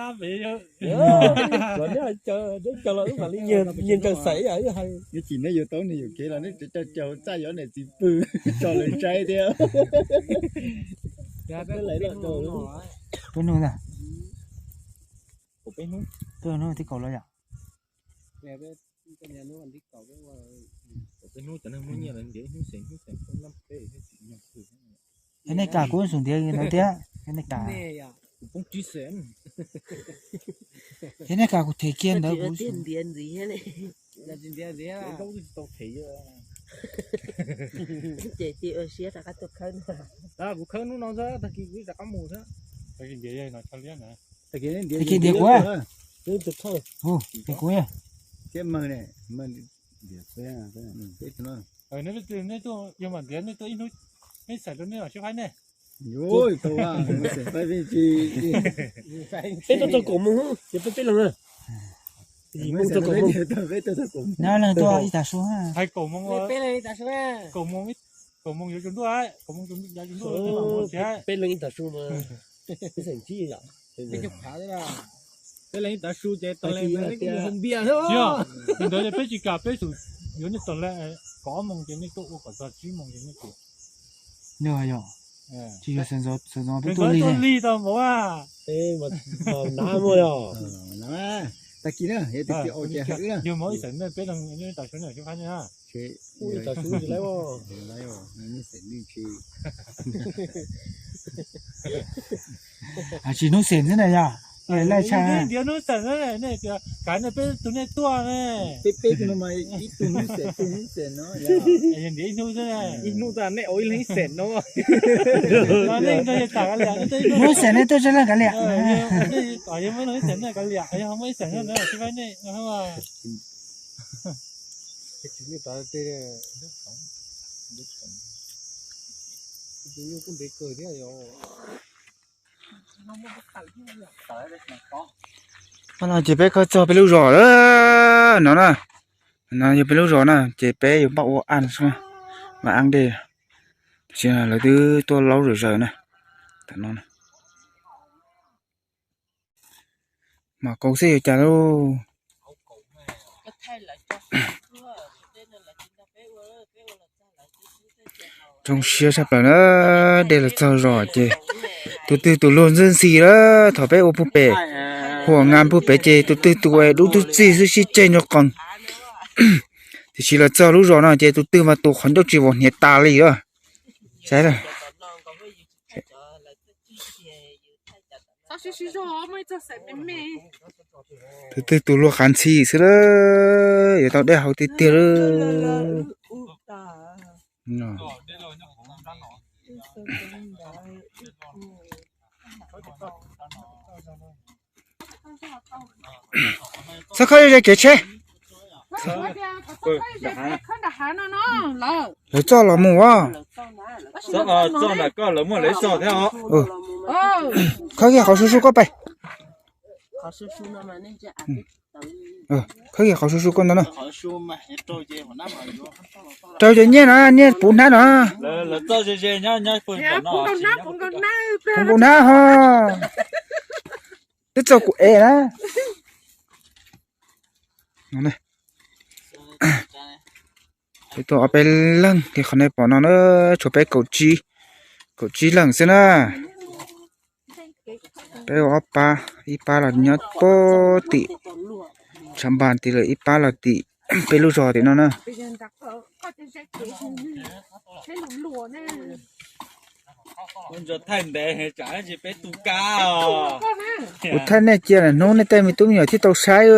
Los neb caw, neb caw los wb mam li nyiag nraws xaiv ib yam wb hais. Neb chim neb yuav tau nws yuam kev los neb caw caw txaj yuav niam txiv pw tso lawv tsaib thiab. Peb hnub ntag. Peb hnub tib kaum los yom. Peb hnub cov neeg muaj nyiaj lawv ntiav ib hnub xeem hnub xeem peb lab peb thiab tsis nyog twg. Yog nej kam kuv xum ntiav ntawd thiab, yog nej kam. Yog nej kam kuv them kiag ntawd kuv xum. Ces cia ua siab rov qab tuaj khawb no. Kuv khawb hnub no xwb, tag kis kuv rov qab mus xwb. Tag kis ntiav kuv, ntiav kuv. Nej tuaj, yog mam ntiav nej tuaj ib hnub, nej xaim rau nej mam sib faib nej. Peb tuaj tau kaum moos, ces peb peb leeg na. Peb leeg tuaj ib tag su. Hais kaum moos, kaum moos, kaum moos yuav tsaus ntuj, kaum moos yuav tsaus ntuj. Peb leeg ib tag su mas. Peb leeg ib tag su ces tau leej mus hoo npias xwb. Ntawd peb tsis kam, peb xum yuav nej tau leej kaum ob moos ces nej tuaj ua kom txog tsib moos ces nej tus. Yog, yog. Tsis yog sawv ntxov peb tuaj lig tau npaum. Tag kis na, yog tus twg ua ces hais wb na. Yog mas ib xeem nej peb leeg, nej tag su nej sib faib nej na. Tsis hnub xeem xwb na yog. Laij tshaj. Ntiav hnub xeem, nej tias kav nej peb tug nej tuaj ne. Peb peb tug no mas ib tug hnub xeem, ib tug hnub xeem no. Ntiav ib hnub xwb, ib hnub tas nej ua ib leeg ib xeem no. Hnub xeem nej tuaj tsawg leej kav liam. Yog muaj ib leeg ib xeem nej kav liam, yog muaj ib xeem nej sib faib nej. Ces peb khawb txog peb lub zos lawm no na. No yog peb lub zos na, ces peb yuav npaj ua aj xwb, mas aj dej. Tam sim no lawv twb tuaj laub zawm zaws na. Tam no na. Mas kaus xwb yuav cas lauj. Zoo siab tshaj plaws na, dej los txog zos ces tus twg tus luag ntxwb ntxhi lawm. Thaum peb ua puag pem, huam ngas puag pem ces tus twg tus dub twb txig xwb sib ceg nrov qees. Tiam sis los txog lub zos no ces tus twg mas tus qhov ncauj tsis vam hniav tas li lawm. Saib lawm. Tus twg tus luag qav ntxhi xwb lawm, yuav tau dej haus tiag tiag lawm. Txhob khawb ze kev tsheb. Lawv txoj los mus as. Khawb kiag qhov su su koj pais. Khawb kiag qhov su su koj ntawd no. Raug cov nyiaj no, nyiaj puv hnab no. Puv nkaus hnab ho. Twb txog kuv ev na. Peb tuaj ob peb leeg li qhov nej pom no na, tshuav peb kaum tsib, kaum tsib leej xwb na. Peb ua ob pab, ib pab los nyob pem tim Tshav Npas tim lawm, ib pab los tim peb lub zos tim no na. Kuv thaij nej cia lawm hnub nej tej me tub me nyuam thiaj tau saib.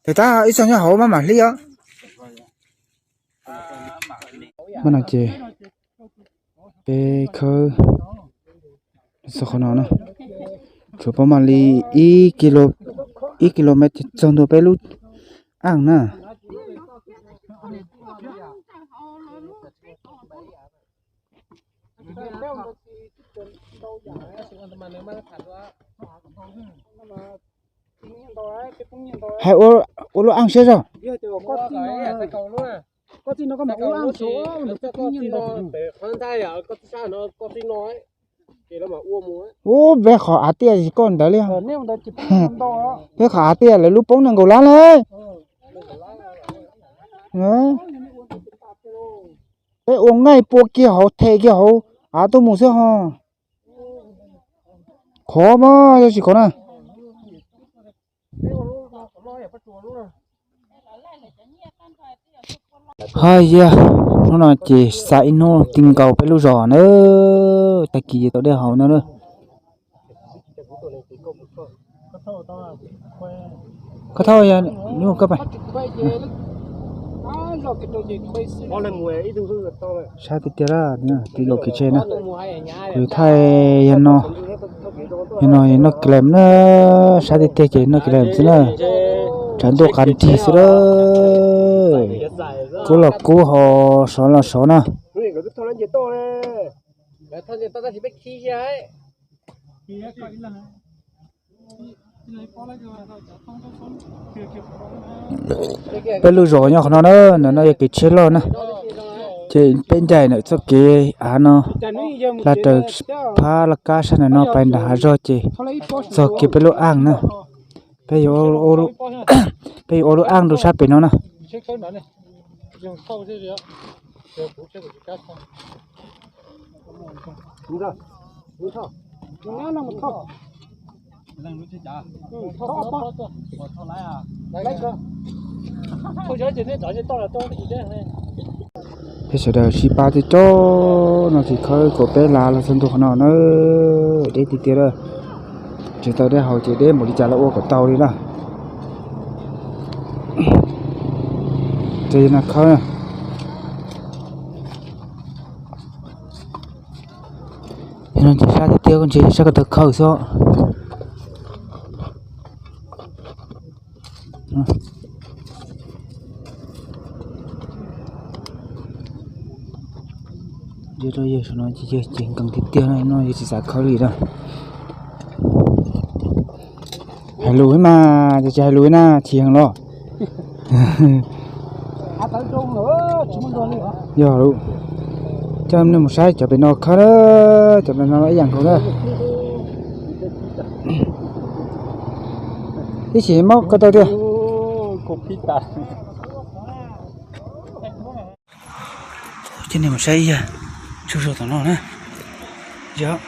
Tes tab ib txog nyob hauv maj mam hlib os. Maj no ces peb khawb txog qhov no na, tshuav pab mam li ib kis, ib kis lus mev txog ntua peb lub aj na. Hais ua lub aj siab zog. Ub, peb qhov av tiaj koj ntawd li. Peb qhov av tiaj lawv lub poob nees nkaum lab lawm. Peb ua nqaij pua kiag hauv, them kiag hauv av tuaj mus xwb ho. Khov mas yog tsis khov na. Hos yog, hnub no ces xa ib hnub ti nkaus peb lub zos na. Tag kis ces tau dej haus no na. Koj thauj, koj sab tiag tiag, ti nkaus kev tsheb na. Kuv thaij yog no, yog no noj kilees na, sab tiag tiag ces noj kilees xwb na. Tshav ntuj qab nrig xwb a. Kub los kub ho, sov los sov na. Peb lub zos nyob qhov no na, ntawm no yog kev tsheb loj na. Ces peb ncaim ntawm txoj kev av no, hla raws phab laj kab sab ntawm no pais nram hav zog ces txog kiag peb lub aj na. Peb yuav ua lub aj rau sab pem no na. Peb sawv daws sib pab tej cov no ces khawb kom peb lav los txog ntua qhov no na. Deb tiag tiag a. Tsis tau dej haus ces deb npaum li cas los ua kom tau li na. Ces no khawb na. Yog no ces sab tiag tiag koj ntshe sab ko taw khawb xwb. Yog rau yawg saum no ces yawg ces nkees tiag tiag no, yawg tsis xav khawb li na. Hais lus mas, ces tsis hais lus na, chim heev los. Yog lawm, coj nej mus saib cov pem no khawb, cov pem no ib yam nkaus na. Ib sim mob ko taw tiag. Coj nej mus saib ib yam, tsuj zog tom no na. Yog.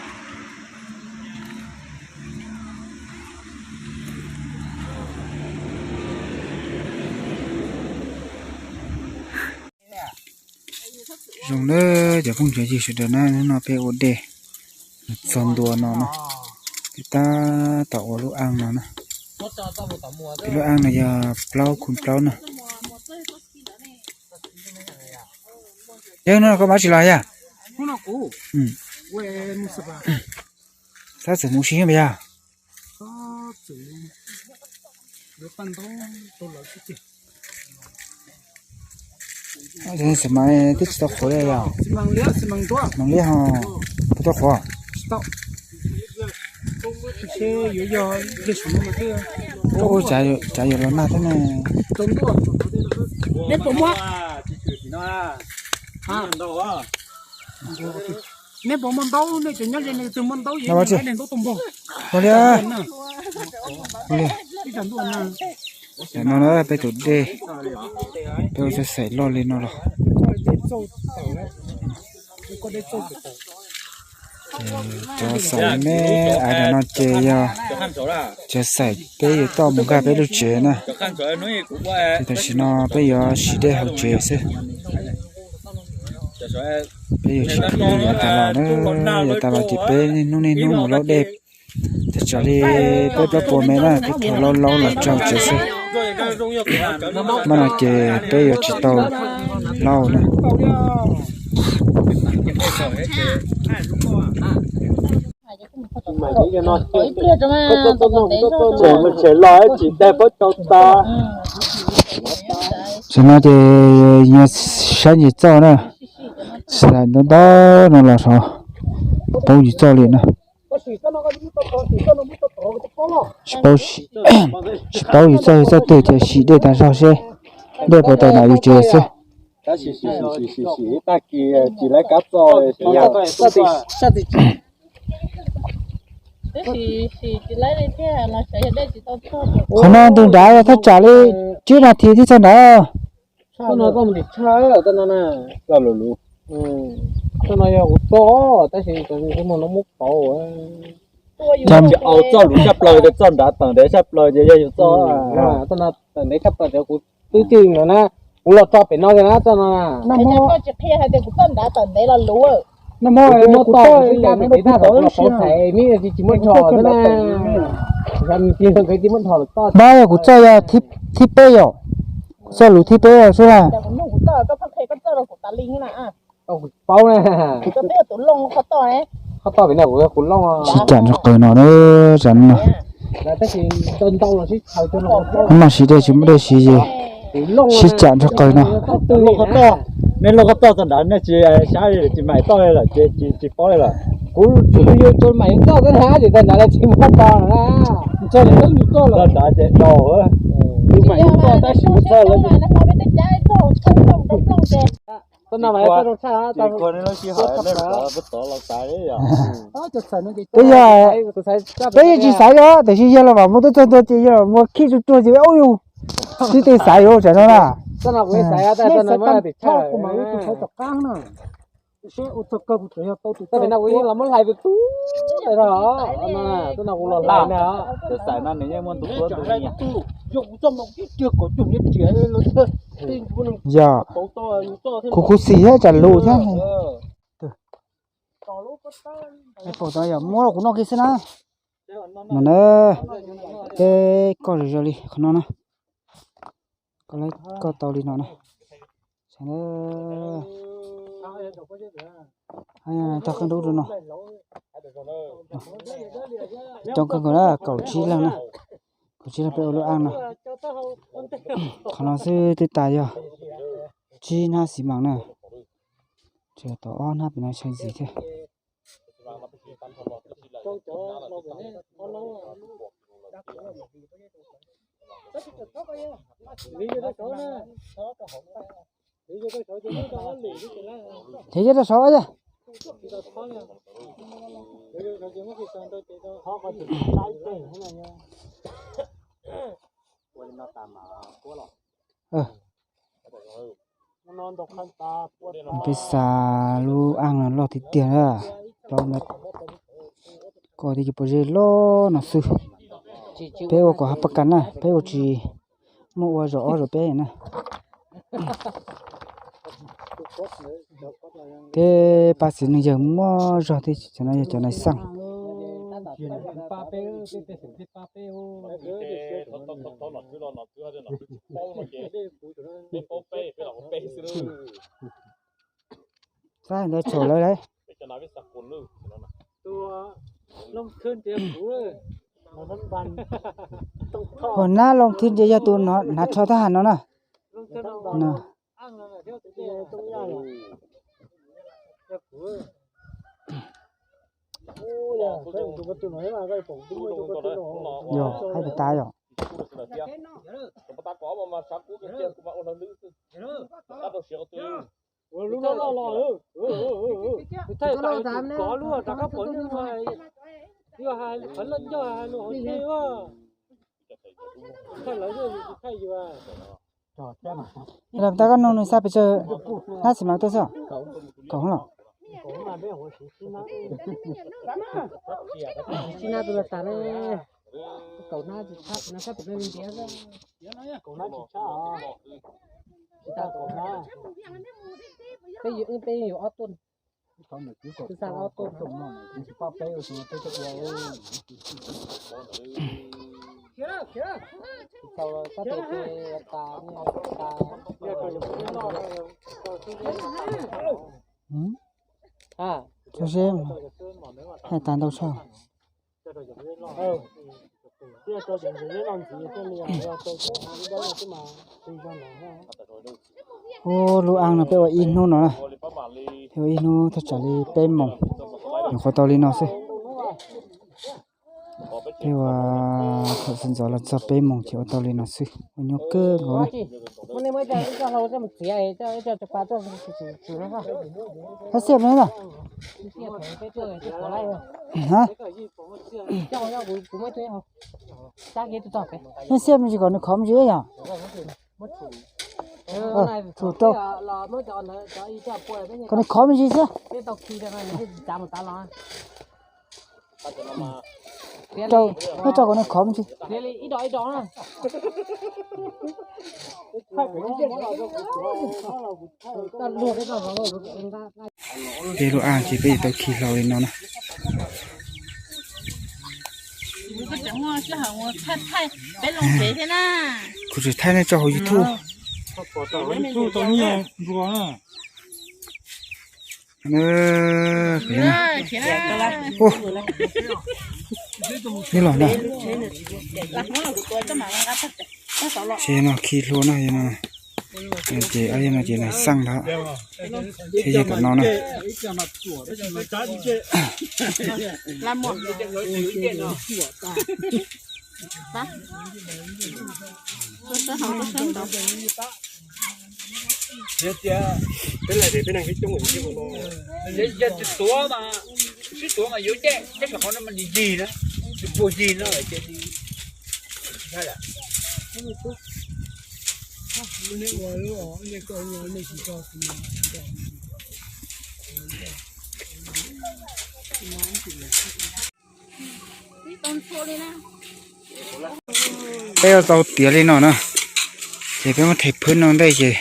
Zoo na, cov phooj ywg sawv daws na, hnub no peb ua dej txog ntua no na, peb tab tom ua lub aj no na. Peb lub aj no yog plaub khu plaub na. Yog no koj mam tsis los yog? Tab txawm mus si yog? Xi mas twb tsis tau qhuav li yog? Xi mas liab ho, twb tau qhuav. Ua, tsav yuav los nag thiab ne. Neb puas muaj ntaub? Nej cov nyob ze ne tus muaj ntaub yeej ntaub tus npog. Ua li, ua li. Tam no na peb tus dej, peb ua txoj xaim loj li no los. Cov xaim me me no ces yog cov xaim peb yuav coj mus nkag peb lub tsev na. Ces tam sim no peb yuav siv dej hauv tsev xwb. Peb yuav tsis yav tas los na, yav tas los ces peb niaj hnub niaj hnub mus laub dej. Ces tsam li peb plaub puas mev na, peb thau laub laub los tso tsev xwb. Maj no ces peb yuav tsis tau laub na. Tseem los tsis tau pob tau tas. Tam no ces nyias saib nyias txoj na. Xaim ntau ntau no los saib, paub yus txoj li na. Tsis paub, tsis paub yus txoj yus txoj twg ces sim dej tag zog seb dej puas tau nram yus tsev xwb. Qhov no ntws nrad yog thaj tsam li tsib nas this thiab txog nrad. Txoj no koj mus tim tshaj, txoj no na. Txoj no yog kuv txoj, tab sis kuv mus no muab pauv. Ces au txoj lus tshaj plaws, txoj nrad tawm ntev tshaj plaws ces yog yus txoj. Txoj no tawm ntev tshaj plaws ces kuv twb tij no na, kuv los tso pem no kiag na txoj no na. Koj tsis qhia hais tias kuv txoj nrad tawm ntev los luv. Nag hmo muab toj kuv twb ya pem tag los pauv xaiv me tsis muaj nrho xwb na. Nkawd tsis muaj nrho los toj. Npab yog kuv txoj yog thib peb yom, kuv txoj lus thib peb xwb na. Paub na. Qhov toj pem no kuv yog kuv looj. Sib cam nrog qawg no, tsam no. Tab sis ntau ntau los sib txhaws, no mas siv dej tsis muaj dej siv ces sib cam nrog qawg no. Nej looj qhov toj txog nrad nej tsis saib tsis mam toj li lawm ces tsis paub li lawm. Kuv tsuas yog tso mam toj txog nrad ces txog nrad lawv tsis muab toj na. Txog nrad ces do kuv mam toj tab sis txog lawv. Txoj no mas txoj zoo tshaj, txoj no mas txoj zoo tshaj. Twb yog, peb yeej tsis xaiv li, tiam sis yog los mam muab tuaj txog ntua ces yog los muab khij tsuag tsuag ces ub yus tib teg xaiv yuav tsam no na. Txoj no kuv xaiv, txoj no mas tim tshaj kuv mam tus xaiv tom qab na. Seb ua txog kawg kuv tseem yog tau tus txoj no kuv yeej los muab hlais tus tub lawm os. Txoj no kuv los hlais na. Xaiv no nws yeej muaj ntu tuab ntu ni. Yog kuv txoj no kuv tib tiag kom cug niag riam los. Yog, kuv kuv xim thiab tsam lus thiab. Pom tau yog muab rau kuv noj kiag xwb na. No na, peb koj zoo zoo li qhov no na. Koj tau li no na. Tog qeej dub rau no. Coob kawg nkaus na, kaum tsib leeg na. Kaum tsib leeg peb ua lub aj no. Qhov no xwb twb tas yog tsib hnab xi mas na. Tseem tau ob hnab pem no tshaw ntxiv thiab. Ces yog rau saud yog. Peb xav lub aj no loj tiag tiag na, plaub mev, koj tib cov pob zeb loj no xwb. Peb ua kom hab pab kas na, peb ua tsis muaj ua zaum ob zaum peb na. Tej pab txiv neej yawg muaj zog thiab, cov no yog cov nais xaj. Txav ntawd tsaum lawv lauj. Ua nab loo thib ntias yog tus hnav tsho thab ham no na. Yog hais tas yom. Tab koj nug nws xa pes tsawg hnab xi mas tuaj xwb? Kaum hnab los? Kaum hnab tsis tshaj, no sab pem no ntiav xwb. Kaum hnab tsis tshaj os. Tsis tas kaum hnab. Peb yeej wb peb yeej yuav ob tuj. Twb xa ob tuj. Tso seb, hais tas ntau tshaj. Ub, lub aj no peb ua ib hnub no na, peb ua ib hnub thaj tsam li peb moos, nyuam qhuav tau li no xwb. Peb ua thaum sawv ntxov los txog peb moos ces ua tau li no xwb, ua nyuaj kawg nkaus na. Hab xiab me na. Hab xiab me tsis kom nws khov me ntsis yom. Kom nws khov me ntsis xwb. Rau, muab rau kom nws khov me ntsis. Peb lub aj ces peb yuav tau khi hlau li no na. Kuv tseem thaij nej tso hauv YouTube. Los na. Ces no khi hlua na, ces no ces nws xaj ntawd, thiab yog tom no na. Yog tias peb laij peb neeg coob coob, yog tsis tuav mas, sib tuav mas yuav deb, deb saum qhov no mas nws yig na, nws puas yig no ces Peb ua tau tiav li no na, ces peb muab them phwb no ntej ces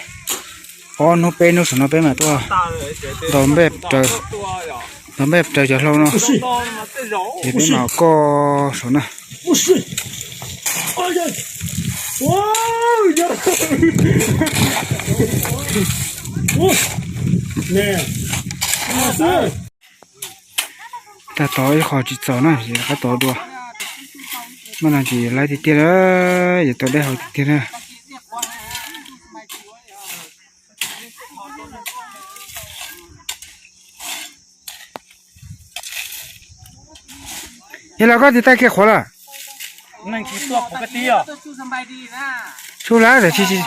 ob hnub peb hnub saum no peb mam tuaj ntaus npej raws, ntaus npej raws cov hlau no, ces peb mam koj saum na. Tag tod ib qho tsis txaus na, ces rov qab tod dua. Mas no ces yuav laib tiag tiag na, yuav tau dej haus tiag tiag na. Yog los koj tiv tag kiag qhuav lawm. Tsuj laib tiam sis,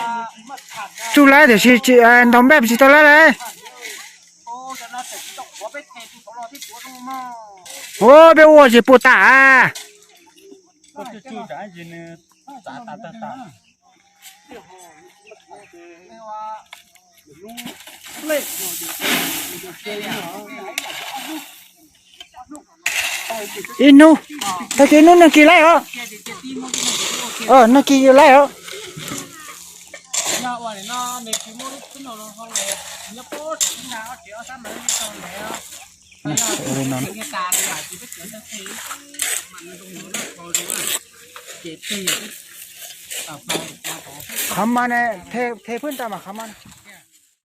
tsuj laib tiam sis ntaus npej tsis tau laib lawm. Ua peb ua ces puas tas. Ib hnub, tag kis ib hnub neeg kis laij os. Neeg kis laij os. Qhov mas ne, them phwb nta mas qhov mas.